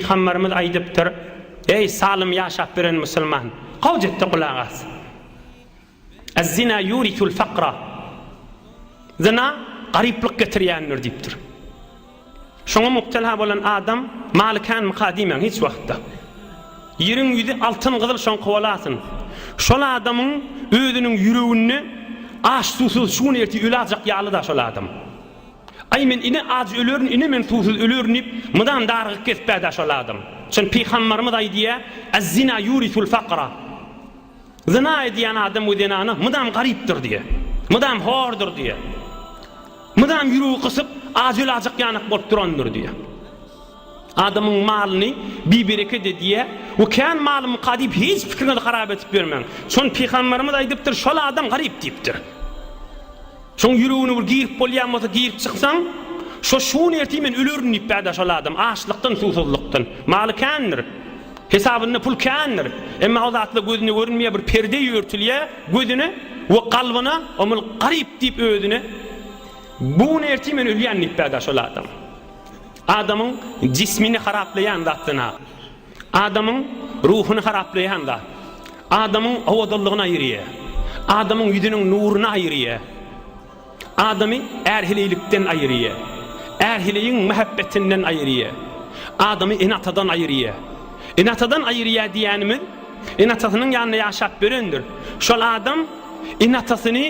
Pygamberimiz aýdypdyr, Eý, salym ýaşap ýören musulman, gowja et-de gulak as. Ez-zina yurisul fakra. Zyna garyplyk getirýändir diýipdir. Şoňa mubtela bolan adam maly känmika diýmäň hiç wagtda. Ýeriň ýüzi altyn-gyzyl şoňky bolasyn. Şol adamyň özüniň ýüreginde aç-suwsuz şu gün ertir ölajak ýaly-da şol adam. Aý men ine aç ölerin, ine men suwsuz ölerin diýip, mydam darygyp gezipä-dä şol adam. Çyn pygambarymyz aýdýa, Ez-zina yurisul fakra. Zyna edýän adam we zenana mydam garypdyr diýýär. Mydam hordur diýýär. Mydam ýüregi gysyp, ajy-öl-ajyk ýanak bolup durandyr diýýär. Adamyň malyny bibereket edýär we kän malymyka diýip hiç pikiriňizi harap edip ýörmäň. Şony pygamberimiz aýdypdyr, şol adam garyp diýipdir. Şoň ýüregine bir girip bolýan bolsa girip çyksaň, şo şu gün ertir men ölerin diýip bäda şol adam açlykdan, suwsuzlykdan. Maly kändir. Hesabynda pul kändir. Emma o zatlar gözüne görünmeýär, bir perde örtülýär gözüne we kalbyna, omul garyp diýip özüne bu gün ertir men ölýän diýip bäda şol adam. Adamyň jismini haraplaýan zat zyna. Adamyň ruhuny haraplaýan zat. Adamyň owadanlygyny aýyrýar. Adamyň ýüzüniň nuruny aýyrýar. Adamy är-heleýlikden aýyrýar. Är-heleýiň mähebbetinden aýyrýar. Adamy ene-atadan aýyrýar. Ene-atadan aýyrýar diýýänimiz, ene-atasynyň ýanynda ýaşap ýörendir. Şol adam ene-atasyny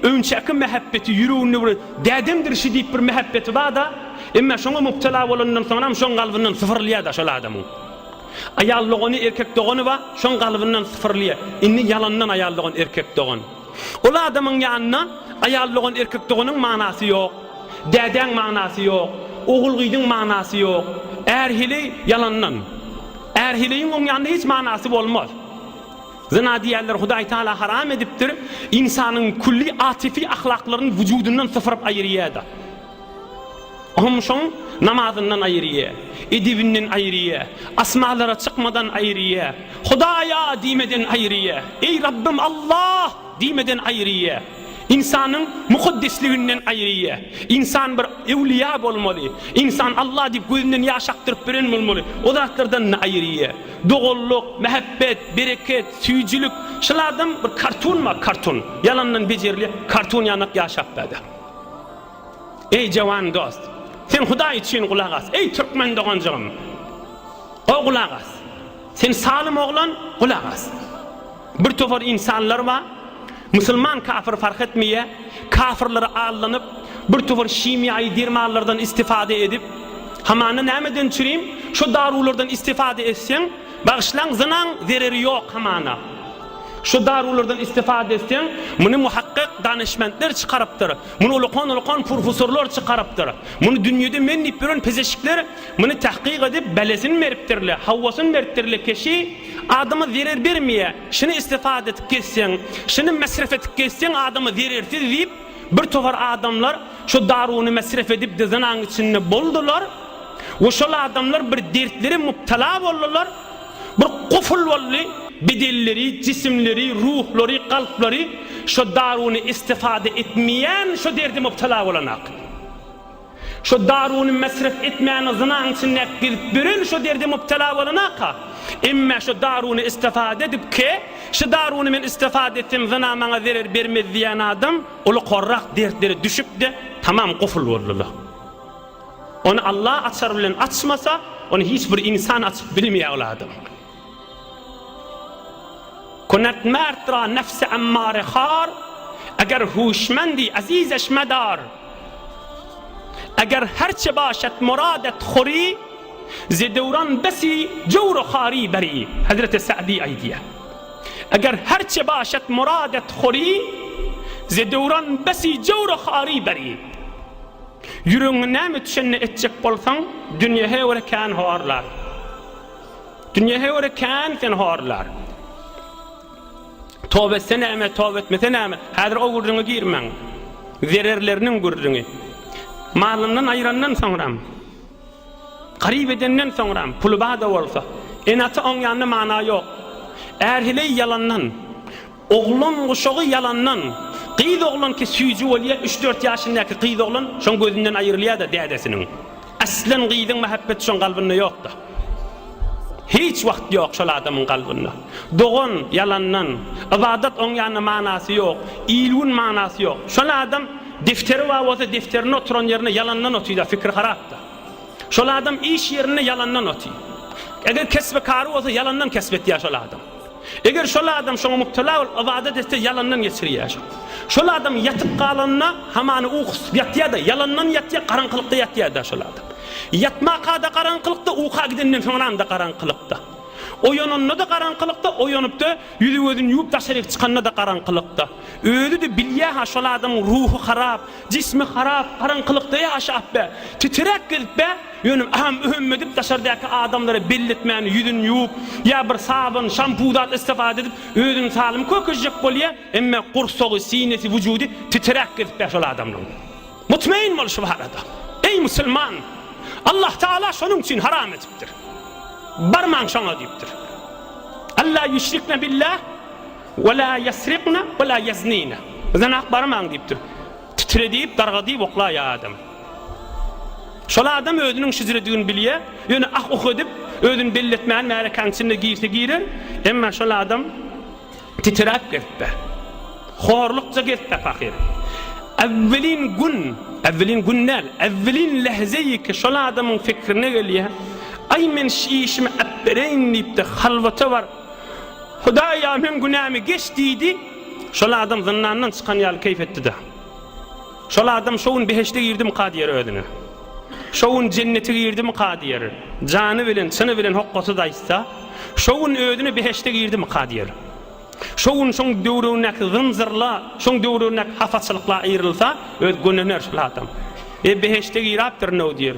öňçäki mähebbeti ýüreginde bir dädemdir şi diýip bir mähebbeti bar-da, emma şoňa mubtela bolandan soňram şoň kalbyndan sypyrylýar-da şol adamyň. Aýal dogany, erkek dogany bar, şoň kalbyndan sypyrylýar. Indi ýalandan aýal dogan, erkek dogan. Ol adamyň ýanynda aýal dogan, erkek doganyň manasy ýok. Dädäň manasy ýok. Ogul-gyzyň manasy ýok. Är-heleý ýalandan. Är-heleýiň oň ýanynda hiç manasy bolmaz. Zyna diýýärler Hudaý Taala haram edipdir, ynsanyň külli atyfy ahlaklaryny wujudyndan sypyryp aýyrýada. Ohm şoň namazyndan aýyrýa, edebinden aýyrýa, asmanlara çykmadan aýyrýa, Hudaýa diýmeden aýyrýa, Eý Rabbym Allah diýmeden aýyrýa. Ynsanyň mukaddesliginden aýyrýa. Ynsan bir öwlüýä bolmaly. Ynsan Allah diýip gözünden ýaş akdyryp bilen bolmaly. O zatlardan-da aýyrýa. Doganlyk, mähebbet, bereket, süýjülik. Şul adam bir kartun bar, kartun. Ýalandan bejerilýär, kartun ýanak ýaşap bärde. Eý jawan dost, sen Hudaý üçin gulak as. Eý türkmen doganjygym, o gulak as. Sen salym oglan, gulak as. Bir topar ynsanlar bar, musulman kafir fark etmeýär, kafirlere aldanyp, bir topar şimiýaýy dermanlardan istifade edip, hamana nämeden çürim, şo darulardan istifade etseň, bagyşlaň zynaň zereri ýok hamana. Şo darulardan istifade etseň, muny muhakkyk danyşmentler çykarypdyr, muny ulakan-ulakan purfusorlar çykarypdyr, muny dünýede men diýip ýören pezeşikler muny tahkyk edip belesin beripdirler, hawwasyn beripdirler keşi, Adama zerer bermeýär. Şuny istifade edip gezseň, şuny mesref edip gezseň adama zerersiz diýip, bir topar adamlar şo daruny mesref edip-de zynaň içinde boldular we şol adamlar bir dertlere mubtala boldular, bir guful boldy, bedenleri, jisimleri, ruhlary, kalplary şo daruny istifade etmeýän şo derde mubtala bolanak. Şo daruny mesref etmäni zynaň içindäki gezip ýören şo derde mubtela bolanaka, emmä şo daruny istifade edip ke, şu daruny men istifade etsem zyna maňa zerer bermez diýen adam uly korrak dertlere düşüp-de tamam guful boldular. Ony Allah açar bilen açmasa, ony hiç bir insan açyp bilmeýär ol adam. Kunet mert ra nefsi emmare har, eger huşmendi azizeş medar. Eger herçe başet muradet huri, ze döwran besi jowr-u hary beri. Hezreti Sa'di aýdýar. Eger herçe başet muradet huri, ze döwran besi jowr-u hary beri. Ýüregiňe näme düşenini etjek bolsaň, dünýä görä kän horlar. Dünýä görä kän seni horlar. Toba etse näme, toba etmese näme? Häzir o gürrüňe girmäň. Zererleriniň gürrüňi. Malyndan aýrandan soňram, garyp edenden soňram, puly bar-da bolsa, ene-ata oň ýanynda mana ýok. Är-heleý ýalandan, oglan guşagy ýalandan, gyz oglanky süýji bolýar, üç-dört ýaşyndaky gyz oglan şoň gözünden aýrylýar-da dädesiniň. Aslan gyzyň mähebbeti şoň kalbynda ýok-da. Hiç wagt ýok şol adamyň kalbynda. Dogan, ýalandan. Ybadat oň ýanynda manasy ýok. Il-gün manasy ýok. Şol adam defteri bar bolsa defterinde oturan ýerinde ýalandan otyda, fikri harapda. Şol adam iş ýerinde ýalandan oty. Eger kesbi-kary bolsa ýalandan kesp etýär şol adam. Eger şol adam şoňa mubtela bolup ybadat etse ýalandan geçirýär şo. Şol adam ýatyp galanda hamany ukusy tutup ýatýar-da, ýalandan ýatýar, garaňkylykda ýatýar-da şol adam. Ýatmaka-da garaňkylykda, uka gidenden soňram-da garaňkylykda. Oýananda-da garaňkylykda, oýanyp-da ýüzi-gözüni ýuwup daşaryk çykanda-da garaňkylykda. Özi-de bilýär-ha şol adamyň ruhy harap, jismi harap, garaňkylykda ýaşap be, titiräk gezip be, Ýöne aham-ühüm edip daşardaky adamlara belli etmän ýüzüni ýuwup, ýa bir sabyn, şampu zat istifade edip özüni salym kökezjek bolýa, emme gursagy, sinesi, wujudy titiräk gezipýär şol adamlaň. Mutmeýin bol şu barada. Eý musulman! Allah Taala şonuň üçin haram edipdir. Barmaň şoňa diýipdir. Alla ýüşrikne billah we la ýesrikne we la ýeznine. Zyna barmaň diýipdir. Titredip, dargadyp oklaýar adam. Şol adam özüniň şijredigini bilýär, ýöne ah-uh edip, özüni belli etmän märekäň içinde girse girer, emma şol adam titräp gezipdir. Horlukça gezipdir pahyr. Äwwelin gün, äwwelin gün däl, äwwelin lähzeýi ki şol adamyň fikrine gelýär, Aý men şu işimi äpbereýin diýip-de halwata baryp, Hudaý-a meň günämi geç diýdi, şol adam zyndandan çykan ýaly keýp etdi-de. Şol adam şo gün behişde girdimika diýer özüne. Şo gün jennete girdimika diýer. Jany bilen, çyny bilen hokgasyz aýtsa, şo gün özüne behişde girdimika diýer. Şo gün şoň döwregindäki zynjyrla, şoň döwregindäki hapaçylykla aýrylsa, öz gönener şol adam. E, behişde girapdyryn-ow diýer.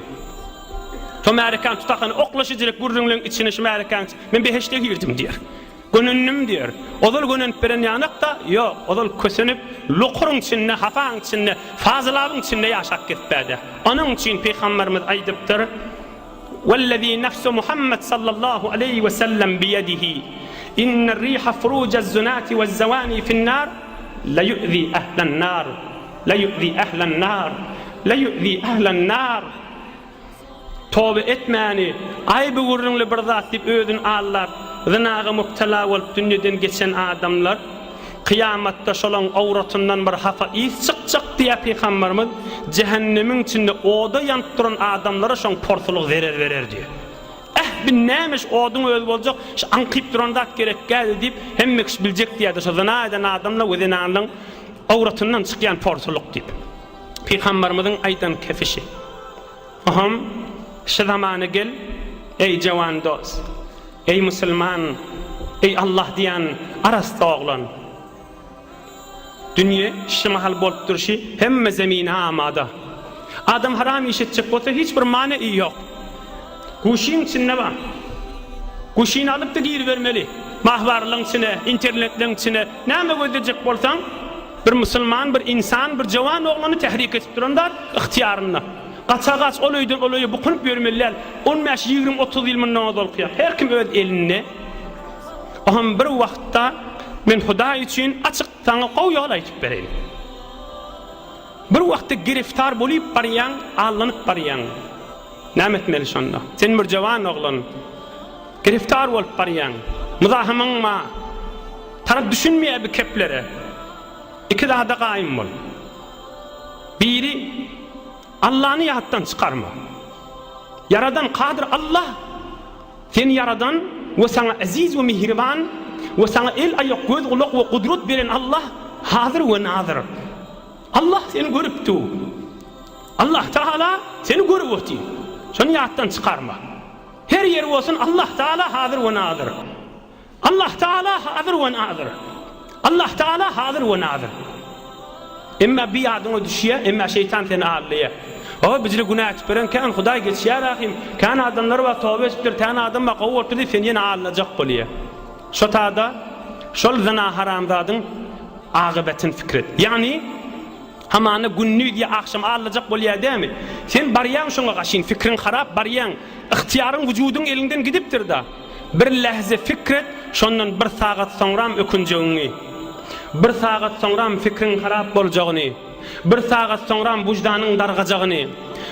Şo märekäni tutakany oklaşyjylyk gürrüňleň içine şu märekäniň içine men behişde girdim diýer. Gönendim diýer. Ozal gönenip beren ýanak-da, ýok, ozal kösenip, lokuryň içinde, hapaň içinde, fazylabyň içinde ýaşap gezipbä-dä. Onuň üçin Pygamberimiz aýdypdyr, Wellezî nefsu Muhammed sallallahu aleýhi we sellem biýedihi, inne riha furujez-zunâti wez-zewânî fin-nâr leýu'zî ehlen-nâr, leýu'zî ehlen-nâr, leýu'zî ehlen-nâr. Toba etmäni, aýby gürrüňli bir zat diýip özüni aldap, zynaga mübtela bolup dünýeden geçen adamlar, kyýamatda şolaň owratyndan bir hapa ys çykjak diýýär Pygamberimiz, jähennemiň içinde oda ýanyp duran adamlara şoň porsulygy zerer berer diýýär. Eh, bi näme şu oduň özi boljak, şu aňkyp duran zat gerekgädi diýip, hemme kişi biljek diýýärdi, şo zyna eden adamlar we zenanlaryň owratyndan çykýan porsulyk diýip. Pygamberimiziň aýdan kefişi. Oham, şu zamana gel, eý jawan dost, eý musulman, eý Allah diýen arassa oglan. Dünýe şu mahal bolup durşy hemme zemine amada. Adam haram iş etjek bolsa hiç bir many ýok. Guşyň içinde bar. Guşyny alyp-da giribermeli. Mahbarlaň içine, internetleň içine näme gözlejek bolsaň, bir musulman, bir ynsan, bir jawan oglany tehrik edip duran zat ygtyýarynda. Gaça-gaç ol öýden ol öýe bukunyp ýörmeli däl. On bäş, 20, 30 ýyl mundan ozalky ýaly. Her kim öz elinde. Oňam bir wagtda men Hudaý üçin açyk saňa gowy ýol aýtyp bereýin. Bir wagtda giriftar bolyp barýaň, allanyp barýaň. Näme etmeli şonda? Sen bir jawan oglan. Giriftar bolup barýaň. Myzahymyň bar. Tarap düşünmeýär bi keplere. Iki zada gaýym bol. Biri, Allany ýatdan çykarma. Ýaradan Kadyr Allah. Seni ýaradan we saňa eziz we mihriban we saňa el-aýak, göz-gulak we gudrat beren Allah hazyr we nazyr. Allah seni görüp dur. Allah Tagala seni görüp otyr. Şony ýatdan çykarma. Her ýeri bolsun Allah Tagala hazyr we nazyr. Allah Tagala hazyr we nazyr. Allah Tagala hazyr we nazyr. Emma bir ýadyňa düşýär, emma şeýtan seni aldaýar. O bijire günä etip beren kän Hudaý geçýär ahym. Kän adamlar bar toba edipdir, kän adam bar gowy bolupdyr diýip seni ýene aldajak bolýar. Şo tada şol zyna haramzadyň agybetyny pikir et. Ýagny hamana gündiz ýa agşam aldajak bolýar dämi? Sen barýaň şoňa gaşyn, fikriň harap barýaň. Ygtyýaryň wujudyň eliňden gidipdir-da. Bir lähze fikr et, şondan bir sagat soňram ökünjegiňi. Bir sagat soňram fikriň harap boljagyny. Bir sagat soňram wyždanyň dargajagyny.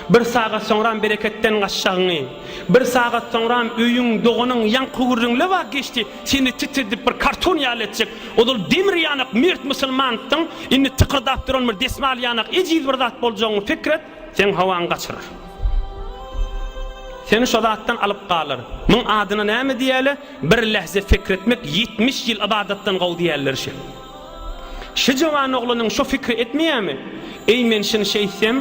Bir sagat soňram bereketden gaçjagyňy, bir sagat soňram öýüň, doganyň ýaňky gürrüňle bar geçdi, seni titredip bir karton ýaly etjek. Ozal demir ýanak mert musulmandyň, indi tykyrdap duran bir desmal ýanak ejiz bir zat boljagyňy pikir et, seň howaňy gaçyrar. Seni şo zatdan alyp galar. Muň adyna näme diýerler? Bir lähze pikir etmek 70 ýyl ybadatdan gowy diýerler şi. Şi jowan oglanyň şo fikri etmeýämi? Eý men şyny şeýtsem,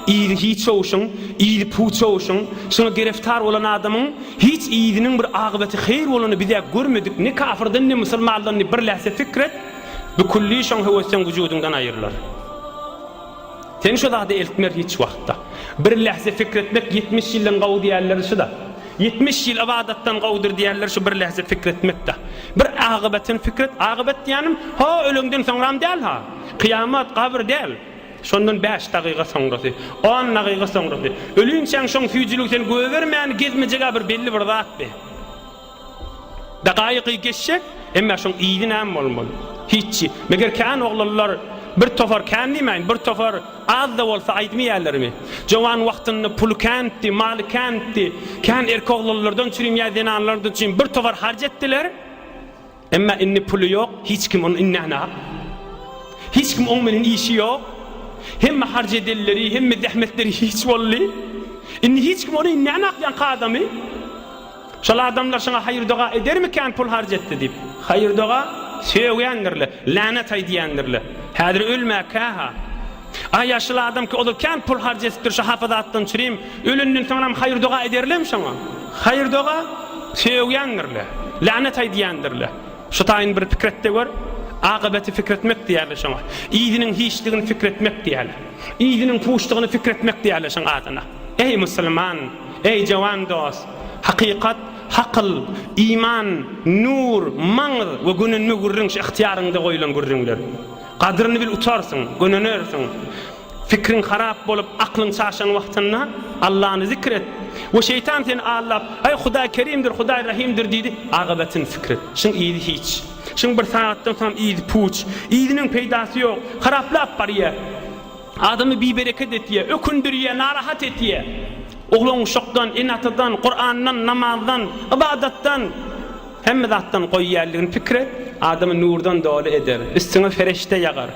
yzy hiç owşuň, yzy puç owşuň, şyňa gereftar bolan adamyň hiç yzynyň bir agybeti heýr bolany bizä görmedik ne kafyrdan ne musulmandan diýip bir lähze fikr et, bu külli şoň höwes seň wujudyňdan aýrylar. Seni şo zada eltmer hiç wagtda. Bir lähze fikr etmek 70 ýyldan gowy diýerleri şuda. 70 ýyl ybadatdan gowudyr diýerler şu bir lähze pikir etmek-de. Bir agybatyn pikir et, agybat diýýänim, ho öleňden soňram däl-ha. Kyýamat, gabyr däl. Şondan bäş dagyga soňrasy, on dagyga soňrasy. Ölinçäň şoň süýjüligi seni gögermän gezmejeg-ä bir belli bir zat be. Dagaýygy geçjek, emma şoň yzy näme bolmaly? Hiççi. Meger kän oglanlar, bir topar kän diýmäýin, bir topar az-da bolsa aýdmaýarlarmy? Jowan wagtynda puly känpdi, maly känpdi, kän erkek oglanlardan çürim ýa zenanlardan çürim bir topar harç etdiler. Emma indi puly ýok, hiç kim ony indänok. Hiç kim oň bilen işi ýok. Hemme harç edenleri, hemme zähmetleri hiç boldy. Indi hiç kim ony indänok ýaňky adamy. Şol adamlar şoňa haýyr-doga edermikän pul harç etdi diýip? Haýyr-doga sögýändirle, länet aýdýandirle. Häzir ölmäkä-ha. A ýaşyl adam ki ozal kän pul harç edipdir şu hapa zatdan çürim, ölenden soňram haýyr-doga ederlemi şoňa? Haýyr-doga sögýändirle, länet aýdýandirle. Şu taýyn bir pikir et-de gör. Akybeti pikir etmek diýerler şoňa. Yzynyň hiçligini pikir etmek diýerler. Yzynyň puşdugyny pikir etmek diýerler şoň adyna. Eý musulman! Eý jowan dost! Hakykat, hakyl, iman, nur, maňyz we gönenme gürrüň şu ygtyýaryňda goýulan gürrüňler. Gadryny bil utarsyň, gönenersiň. Pikriň harap bolup, aklyň çaşan wagtynda Allany zikr et. We şeýtan seni aldap, Aý Hudaý Kerimdir, Hudaý Rahimdir diýdi, agybatyny pikir et. Şuň yzy hiç. Şuň bir sagatdan soňam yzy puç. Yzynyň peýdasy ýok. Haraplap barýar. Adamy bibereket etýär, ökündirýär, narahat etýär. Oglan-uşakdan, ene-atadan, Kurandan, namazdan, ybadatdan, hemme zatdan goýýanlygyny pikir et, adamy nurdan doly eder, üstüňe fereşde ýagar.